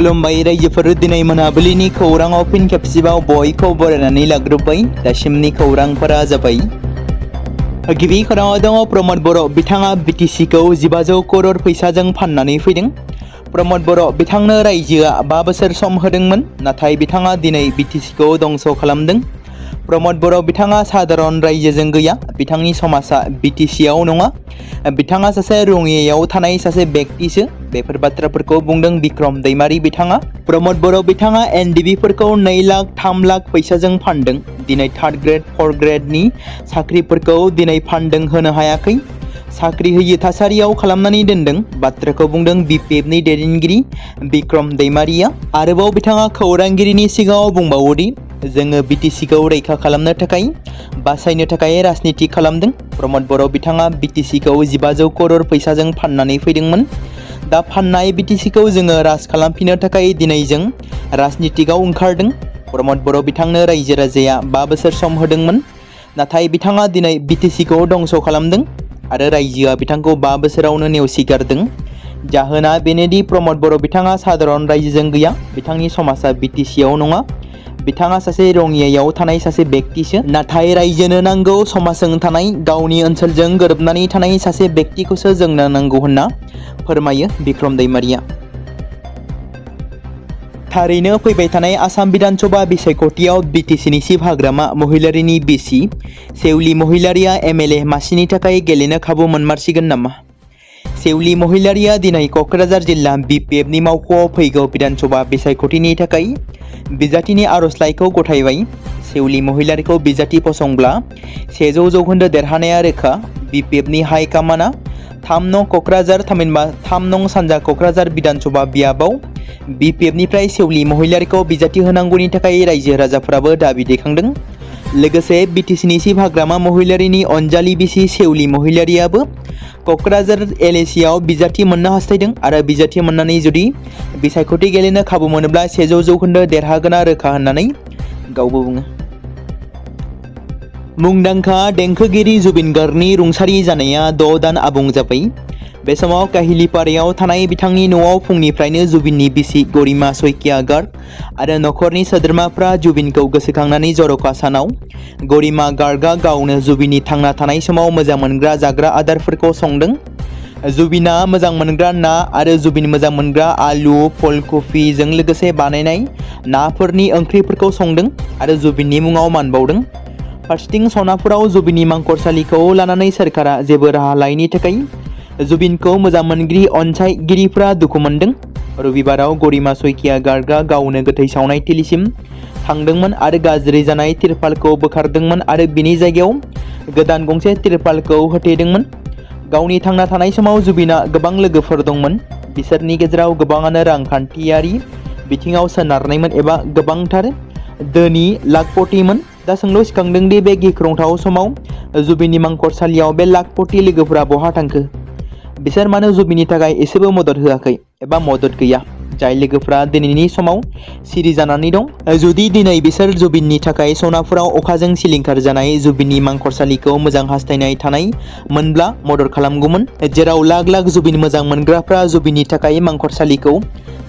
खुलुमबाय रायजोफोर दिनै मोनाबिलिनि खौराङाव फिन खेबसेबाव बयखौ बरायनानै लाग्रोबाय। दासिमनि खौरांफोरा जाबाय। गिबि खौराङाव दङ प्रमद बर' बिथाङा बिटिसिखौ 1500 करोड़ फैसाजों फाननानै फैदों। प्रमद बर' बिथांनो रायजोआ 5 बोसोर सम होदोंमोन, नाथाय बिथाङा दिनै बिटिसिखौ दंस' खालामदों। प्रमद बर' बिथाङा साधारन रायजोजों गैया, बिथांनि समाजा बिटिसिआव नङा। बिथाङा सासे रङियायाव थानाय सासे व्यक्तिसो। बेफोर बाथ्राफोरखौ बुंदों बिक्रम दैमारी बिथाङा। प्रमद बर' बिथाङा एनडिबिफोरखौ 2 लाख 3 लाख फैसाजों फानदों। दिनै 3rd ग्रेड 4th ग्रेडनि साख्रिफोरखौ दिनै फानदों होनो हायाखै। साख्रि होयै थासारियाव खालामनानै दोनदों। बाथ्राखौ बुंदों बिपिएफनि दैदेनगिरि बिक्रम दैमारीया। आरोबाव बिथाङा खौरांगिरिनि सिगाङाव बुंबावोदि जोङो बिटिसिखौ रैखा खालामनो थाखाय बासायनो थाखाय राजनिति खालामदों। प्रमद बर' बिथाङा बिटिसिखौ 1500 करोड़ फैसाजों फाननानै फैदोंमोन। दा फाननाय बिटिसिखौ जोङो राज खालामफिननो थाखाय दिनै जों राजनितिकआव ओंखारदों। प्रमद बर' बिथांनो रायजो राजाया 5 बोसोर सम होदोंमोन, नाथाय बिथाङा दिनै बिटिसिखौ दंस' खालामदों आरो रायजोआ बिथांखौ 5 बोसोरावनो नेवसिगारदों। जाहोना बेनोदि प्रमद बर' बिथाङा साधारन रायजोजों गैया, बिथांनि समाजा बिटिसिआव नङा। बिथाङा सासे रङियायाव थानाय सासे व्यक्तिसो, नाथाय रायजोनो नांगौ समाजजों थानाय गावनि ओनसोलजों गोरोबनानै थानाय सासे व्यक्तिखौसो जोंनो नांगौ होनना फोरमायो बिक्रम दैमारीया। थारैनो फैबाय थानाय आसाम बिधानसभा बिसायख'थियाव बिटिसिनि सिफ हाग्रामा महिलारीनि बिसि सेउली महिलारीया एमएलए मासिनि थाखाय गेलेनो खाबु मोनमारसिगोन नामा? सेउली महिलारीया दिनै क'क्राझार जिल्ला बिपिएफनि मावख'आव फैगौ बिधानसभा बिसायख'थिनि थाखाय बिजाथिनि आर'जलाइखौ गथायबाय। सेउली महिलारीखौ बिजाथि फसंब्ला 100 जौखोन्दो देरहानाया रोखा। बिपिएफनि हाइकामाना 3 नं क'क्राझार थामहिनबा 3 नं सानजा क'क्राझार बिधानसभा बियाबाव बिपिएफनिफ्राय सेउली महिलारीखौ बिजाथि होनांगौनि थाखाय रायजो राजाफोराबो दाबि दैखांदों। लोगोसे बिटिसिनि सिफ हाग्रामा महिलारीनि अनजालि बिसि सेउली महिलारीयाबो क'क्राझार एलएसिआव बिजाथि मोननो हास्थायदों आरो बिजाथि मोननानै जुदि बिसायख'थि गेलेनो खाबु मोनोब्ला 100 जौखोन्दो देरहागोना रोखा होननानै गावबो बुङो। मुंदांखा देंखोगिरि जुबिन गार्गनि रुंसारि जानाया 6 दान आबुं जाबाय। बे समाव काहिलिपारायाव थानाय बिथांनि न'आव फुंनिफ्रायनो जुबिननि बिसि गरिमा सइकिया गार्ग आरो नखरनि सोद्रोमाफ्रा जुबिनखौ गोसोखांनानै जर'खा सानाव गरिमा गार्गआ गावनो जुबिननि थांना थानाय समाव मोजां मोनग्रा जाग्रा आदारफोरखौ संदों। जुबिना मोजां मोनग्रा ना आरो जुबिन मोजां मोनग्रा आलु फुलकफिजों लोगोसे बानायनाय नाफोरनि ओंख्रिफोरखौ संदों आरो जुबिननि मुङाव मान बावदों। फारसेथिं सनापुराव जुबिननि मांखरसालिखौ लानानै सोरखारा जेबो राहा लायैनि थाखाय जुबिनखौ मोजां मोनगिरि अनसायगिरिफ्रा दुखु मोनदों। रबिबाराव गरिमा सइकिया गार्गआ गावनो गोथै सावनाय थिलिसिम थांदोंमोन आरो गाज्रि जानाय तिरपालखौ बोखारदोंमोन आरो बिनि जायगायाव गोदान गंसे तिरपालखौ होथेदोंमोन। गावनि थांना थानाय समाव जुबिना गोबां लोगोफोर दंमोन। बिसोरनि गेजेराव गोबाङानो रांखान्थियारि बिथिङाव सोनारनायमोन एबा गोबांथार धोनि लाखपतिमोन। दा सोंलु सिखांदों दि बे गिख्रंथाव समाव जुबिननि मांखरसालियाव बे लाखपति लोगोफोरा बहा थांखो? बिसोर मानो जुबिननि थाखाय एसेबो मदद होआखै एबा मदद गैया? जाय लोगोफ्रा दिनैनि समाव सिरि जानानै दं। जुदि दिनै बिसोर जुबिननि थाखाय सनापुराव अखाजों सिलिंखार जानाय जुबिननि मांखरसालिखौ मोजां हास्थायनाय थानाय मोनब्ला मदद खालामगौमोन, जेराव लाख लाख जुबिन मोजां मोनग्राफ्रा जुबिननि थाखाय मांखरसालिखौ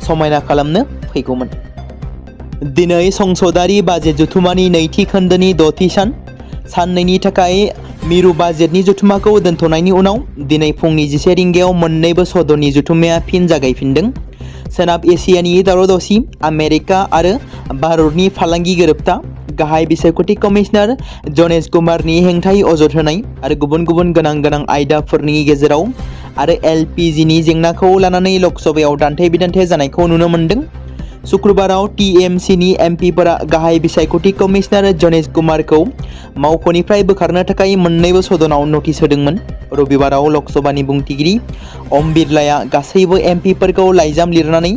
समायना खालामनो फैगौमोन। दिनै संसदारि बाजेट जथुमानि नैथि खोन्दोनि 6थि साननैनि थाखाय मिरु बाजेटनि जथुमाखौ दोनथ'नायनि उनाव दिनै फुंनि 11 रिंगायाव मोन्नैबो सदननि जथुमाया फिन जागायफिनदों। सोनाब एसियानि दावराव-दावसि, आमेरिका आरो भारतनि फालांगि गोरोबथा, गाहाय बिसायख'थि कमिशनार जनेश कुमारनि हेंथायै अजद होनाय आरो गुबुन गुबुन गोनां आयदाफोरनि गेजेराव आरो एलपिजिनि जेंनाखौ लानानै लकसभायाव दान्थे-बिदान्थे जानायखौ नुनो मोन्दों। शुक्रबाराव टिएमसिनि एमपिफोरा गाहाय बिसायख'थि कमिशनार जनेश कुमारखौ मावख'निफ्राय बोखारनो थाखाय मोन्नैबो सदनाव नटिस होदोंमोन। रबिबाराव लकसभानि बुंथिगिरि ओम बिरलाया गासैबो एमपिफोरखौ लाइजाम लिरनानै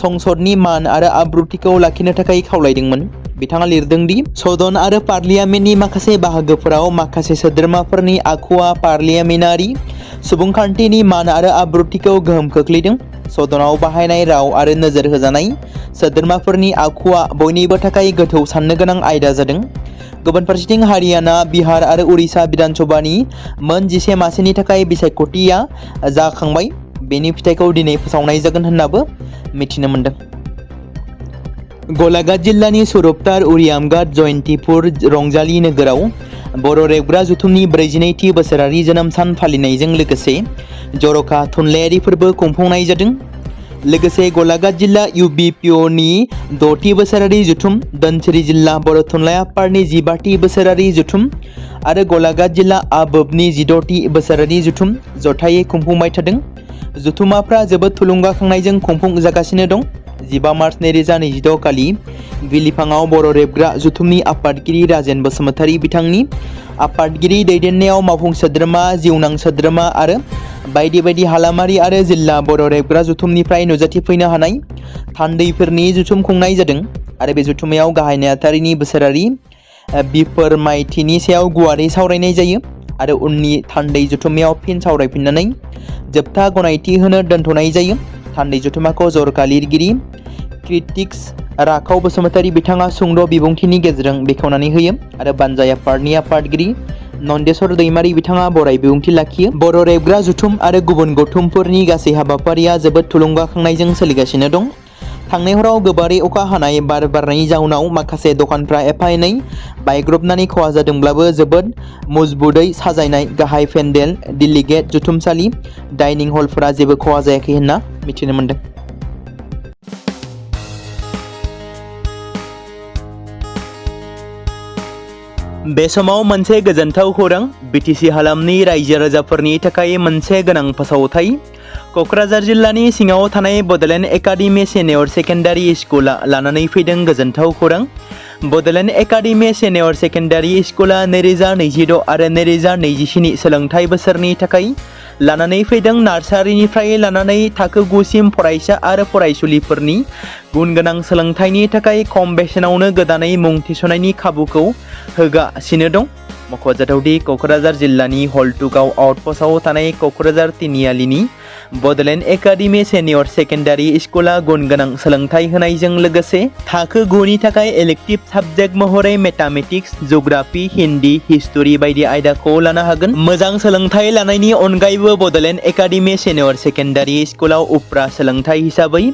संसदनि मान आरो आब्रुथिखौ लाखिनो थाखाय खावलायदोंमोन। बिथाङा लिरदों दि सदन आरो पार्लियामेन्टनि माखासे बाहागोफोराव माखासे सोद्रोमाफोरनि आखुआ पार्लियामेन्टारि सुबुंखान्थिनि मान आरो आब्रुथिखौ गोहोम खोख्लैदों। सदनाव बाहायनाय राव आरो नोजोर होजानाय सोद्रोमाफोरनि आखुआ बयनिबो थाखाय गोथौ साननो गोनां आयदा जादों। गुबुन फारसेथिं हारियाना, बिहार आरो उरिष्या बिधानसभानि मोन 11 मासिनि थाखाय बिसायख'थिया जाखांबाय। बेनि फिथाइखौ दिनै फोसावनाय जागोन होन्नाबो मिथिनो मोन्दों। गलाघाट जिल्लानि सुरपतार उरियामघाट जयन्तीपुर रंजाली नोगोराव बर' रेबग्रा जुथुमनि 42थि बोसोरारि जोनोम सान फालिनायजों लोगोसे जर'खा थुनलाइयारि फोरबो खुंफुंनाय जादों। लोगोसे गलाघाट जिल्ला UBPOनि 6थि बोसोरारि जुथुम, धोनसिरि जिल्ला बर' थुनलाइ आफादनि 15थि बोसोरारि जुथुम आरो गलाघाट जिल्ला ABOBनि 16थि बोसोरारि जुथुम जथायै खुंफुंबाय थादों। जुथुमाफ्रा जोबोद थुलुंगाखांनायजों खुंफुंजागासिनो दं। 15 मार्च 2026 खालि बिलिफाङाव बर' रेबग्रा जुथुमनि आफादगिरि राजेन बसुमतारी बिथांनि आफादगिरि दैदेननायाव मावफुं सोद्रोमा, जिउनां सोद्रोमा आरो बायदि बायदि हालामारि आरो जिल्ला बर' रेबग्रा जुथुमनिफ्राय नुजाथिफैनो हानाय थान्दैफोरनि जुथुम खुंनाय जादों आरो बे जुथुमायाव गाहाय नेहाथारिनि बोसोरारि बिफोरमायथिनि सायाव गुवारै सावरायनाय जायो आरो उननि थान्दै जुथुमायाव फिन सावरायफिननानै जोबथा गनायथि होनो दोनथ'नाय जायो। थान्दै जुथुमाखौ जर'खा लिरगिरि क्रिटिक्स राखाव बसुमतारी बिथाङा सुंद' बिबुंथिनि गेजेरजों बेखेवनानै होयो आरो बानजाय आफादनि आफादगिरि नन्देस्वर दैमारी बिथाङा बराय बिबुंथि लाखियो। बर' रेबग्रा जुथुम आरो गुबुन गौथुमफोरनि गासै हाबाफारिया जोबोद थुलुंगाखांनायजों सोलिगासिनो दं। थांनाय हराव गोबारै अखा हानाय बार बारनायनि जाउनाव माखासे दखानफ्रा एफा एनै बायग्रबनानै खहा जादोंब्लाबो जोबोद मजबुदै साजायनाय गाहाय पेन्डेल, डेलिगेट जुथुमसालि, डाइनिं हलफोरा जेबो खहा जायाखै होनना मिथिनो मोन्दों। बे समाव मोनसे गोजोनथाव खौरां। BTC हालामनि रायजो राजाफोरनि थाखाय मोनसे गोनां फोसावथाय। क'क्राझार जिल्लानि सिङाव थानाय बड'लेण्ड एकाडेमि सिनियर सेकेन्डारि स्कुला लानानै फैदों गोजोनथाव खौरां। बड'लेण्ड एकाडेमि सिनियर सेकेन्डारि स्कुला 2026 आरो 2027 सोलोंथाइ बोसोरनि थाखाय लानानै फैदों नार्सारिनिफ्राय लानानै थाखो 9 सिम फरायसा आरो फरायसुलिफोरनि गुन गोनां सोलोंथाइनि थाखाय खम बेसेनावनो गोदानै मुं थिसननायनि खाबुखौ होगासिनो दं। मख'जाथावदि क'क्राझार जिल्लानि हल्टुगाव आउटपस्टआव थानाय क'क्राझार तिनिआलिनि बड'लेण्ड एकाडेमि सिनियर सेकेन्डारि स्कुला गुन गोनां सोलोंथाइ होनायजों लोगोसे थाखो 9 नि थाखाय इलेक्टिभ साबजेक्ट महरै मेथामेटिक्स, जिअ'ग्राफि, हिन्दी, हिस्टरि बायदि आयदाखौ लानो हागोन। मोजां सोलोंथाइ लानायनि अनगायैबो बड'लेण्ड एकाडेमि सिनियर सेकेन्डारि स्कुलाव उफ्रा सोलोंथाइ हिसाबै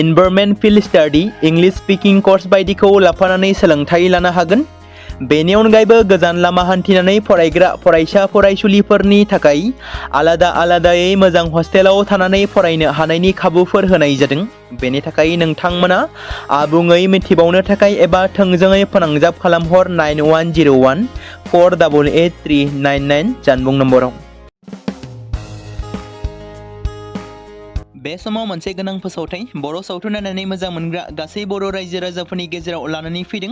environment field study, English speaking course बायदिखौ लाफानानै सोलोंथाइ लानो हागोन। बेनि अनगायैबो गोजान लामा हान्थिनानै फरायग्रा फरायसा फरायसुलिफोरनि थाखाय आलादा आलादायै मोजां हस्टेलाव थानानै फरायनो हानायनि खाबुफोर होनाय जादों। बेनि थाखाय नोंथांमोना आबुङै मिथिबावनो थाखाय एबा थोंजोङै फोनांजाब खालामहर 9101 488 399 जानबुं नम्बराव। बे समाव मोनसे गोनां फोसावथाय। बर' सावथुन नायनानै मोजां मोनग्रा गासै बर' रायजो राजाफोरनि गेजेराव लानानै फैदों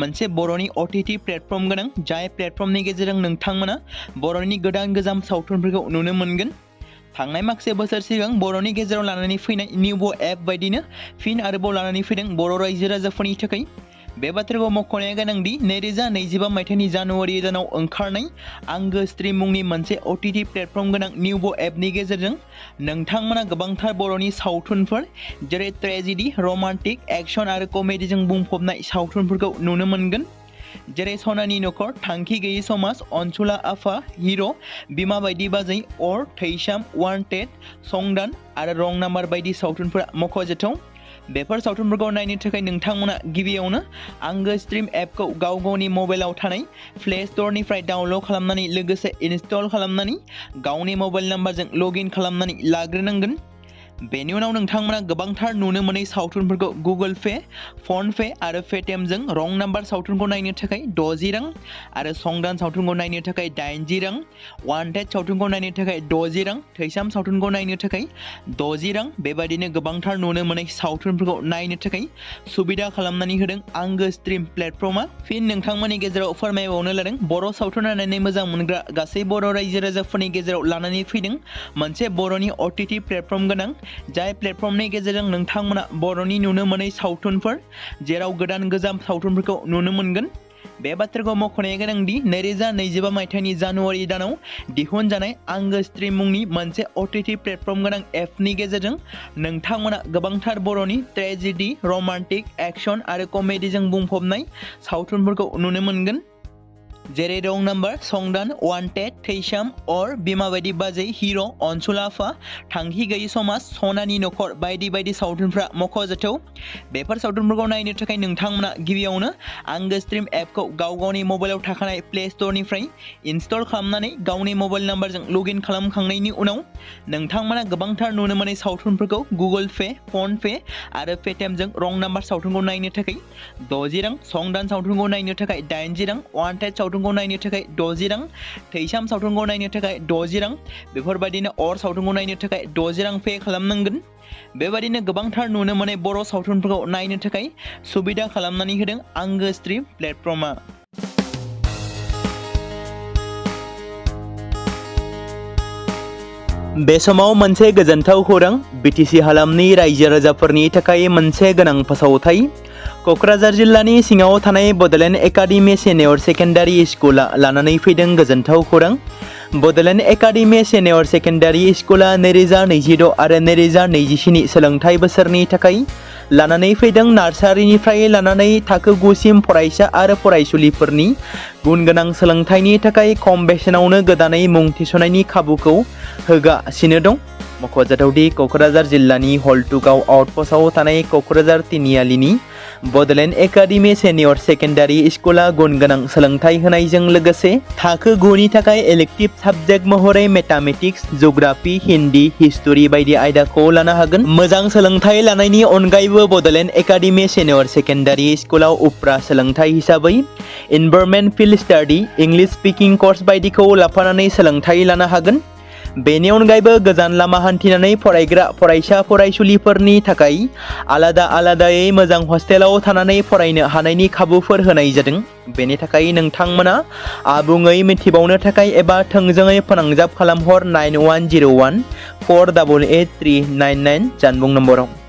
मोनसे बर'नि OTT प्लेटफर्म गोनां, जाय प्लेटफर्मनि गेजेरजों नोंथांमोना बर'नि गोदान गोजाम सावथुनफोरखौ नुनो मोनगोन। थांनाय माखासे बोसोर सिगां बर'नि गेजेराव लानानै फैनाय निउबो एप बायदिनो फिन आरोबाव लानानै फैदों बर' रायजो राजाफोरनि थाखाय। बे बाथ्राखौ मख'नाया गोनांदि 2025 मायथाइनि जानुवारि दानाव ओंखारनाय आंगो स्ट्रिम मुंनि मोनसे OTT प्लेटफर्म गोनां निउबो एपनि गेजेरजों नोंथांमोना गोबांथार बर'नि सावथुनफोर जेरै ट्रेजेडि, रमान्टिक, एक्सन आरो कमेडिजों बुंफबनाय सावथुनफोरखौ नुनो मोनगोन। जेरै सनानि नखर, थांखि गैयै समाज, अनसुला आफा, हिर', बिमा बायदि बाजै, अर, थैसाम, वान्टेड, संदान आरो रं नाम्बार बायदि सावथुनफोरा मख'जाथाव। बेफोर सावथुनफोरखौ नायनो थाखाय नोंथांमोना गिबियावनो आंगो स्ट्रिम एपखौ गाव गावनि मबाइलाव थानाय प्ले स्ट'रनिफ्राय डाउनल'ड खालामनानै लोगोसे इनस्टल खालामनानै गावनि मबाइल नाम्बारजों लगइन खालामनानै लाग्रोनांगोन। बेनि उनाव नोंथांमोना गोबांथार नुनो मोनै सावथुनफोरखौ गुगोल पे, फन पे आरो पेटिएमजों रं नाम्बार सावथुनखौ नायनो थाखाय 60 रां आरो संदान सावथुनखौ नायनो थाखाय 80 रां, वान्टेड सावथुनखौ नायनो थाखाय 60 रां, थैसाम सावथुनखौ नायनो थाखाय 60 रां बेबायदिनो गोबांथार नुनो मोनै सावथुनफोरखौ नायनो थाखाय सुबिदा खालामनानै होदों आंगो स्ट्रिम प्लेटफर्मा। फिन नोंथांमोननि गेजेराव फोरमायबावनो लादों बर' सावथुन नायनानै मोजां मोनग्रा गासै बर' रायजो राजाफोरनि गेजेराव लानानै फैदों मोनसे बर'नि OTT प्लेटफर्म गोनां, जाय प्लेटफर्मनि गेजेरजों नोंथांमोना बर'नि नुनो मोनै सावथुनफोर जेराव गोदान गोजाम सावथुनफोरखौ नुनो मोनगोन। बे बाथ्राखौ मख'नाया गोनांदि 2025 मायथाइनि जानुवारि दानाव दिहुनजानाय आंगो स्ट्रिम मुंनि मोनसे OTT प्लेटफर्म गोनां एपनि गेजेरजों नोंथांमोना गोबांथार बर'नि ट्रेजेडि, रमान्टिक, एक्सन आरो कमेडिजों बुंफबनाय सावथुनफोरखौ नुनो मोनगोन। जेरै रं नाम्बार, संदान, वान्टेड, थैसाम, अर, बिमा बायदि बाजै, हिर', अनसुलाफा, थांखि गैयि समाज, सनानि नखर बायदि बायदि सावथुनफ्रा मख'जाथाव। बेफोर सावथुनफोरखौ नायनो थाखाय नोंथांमोना गिबियावनो आंगो स्ट्रिम एपखौ गाव गावनि मबाइलाव थाखानाय प्ले स्ट'रनिफ्राय इनस्टल खालामनानै गावनि मबाइल नाम्बारजों लगइन खालामखांनायनि उनाव नोंथांमोना गोबांथार नुनो मोननाय सावथुनफोरखौ गुगोल पे, फन पे आरो पेटिएमजों रं नाम्बार सावथुनखौ नायनो थाखाय 60 रां, संदान सावथुनखौ नायनो थाखाय 80 रां, वान्टेड सावथुनखौ नायनो थाखाय 60 रां, थैसाम सावथुनखौ नायनो थाखाय 60 रां, बेफोरबायदिनो अर सावथुनखौ नायनो थाखाय 60 रां पे खालामनांगोन। बेबायदिनो गोबांथार नुनो मोननाय बर' सावथुनफोरखौ नायनो थाखाय सुबिदा खालामनानै होदों आंगो स्ट्रिम प्लेटफर्मा। बे समाव मोनसे गोजोनथाव खौरां, बिटिसि हालामनि रायजो राजाफोरनि थाखाय मोनसे गोनां फोसावथाय। क'क्राझार जिल्लानि सिङाव थानाय बड'लेण्ड एकाडेमि सिनियर सेकेन्डारि स्कुला लानानै फैदों गोजोनथाव खौरां। बड'लेण्ड एकाडेमि सिनियर सेकेन्डारि स्कुला 2026 आरो 2027 सोलोंथाइ बोसोरनि थाखाय लानानै फैदों नार्सारिनिफ्राय लानानै थाखो 9 सिम फरायसा आरो फरायसुलिफोरनि गुन गोनां सोलोंथाइनि थाखाय खम बेसेनावनो गोदानै मुं थिसननायनि खाबुखौ होगासिनो दं। मख'जाथावदि क'क्राझार जिल्लानि हल्टुगाव आउटपस्टआव थानाय क'क्राझार तिनिआलिनि बड'लेण्ड एकाडेमि सिनियर सेकेन्डारि स्कुला गुन गोनां सोलोंथाइ होनायजों लोगोसे थाखो 9 नि थाखाय इलेक्टिभ साबजेक्ट महरै मेथामेटिक्स, जिअ'ग्राफि, हिन्दी, हिस्टरि बायदि आयदाखौ लानो हागोन। मोजां सोलोंथाइ लानायनि अनगायैबो बड'लेण्ड एकाडेमि सिनियर सेकेन्डारि स्कुलाव उफ्रा सोलोंथाइ हिसाबै environment field study, English speaking course बायदिखौ लाफानानै सोलोंथाइ लानो हागोन। बेनि अनगायैबो गोजान लामा हान्थिनानै फरायग्रा फरायसा फरायसुलिफोरनि थाखाय आलादा आलादायै मोजां हस्टेलाव थानानै फरायनो हानायनि खाबुफोर होनाय जादों। बेनि थाखाय नोंथांमोना आबुङै मिथिबावनो थाखाय एबा थोंजोङै फोनांजाब खालामहर 9101 488 399 जानबुं नम्बराव।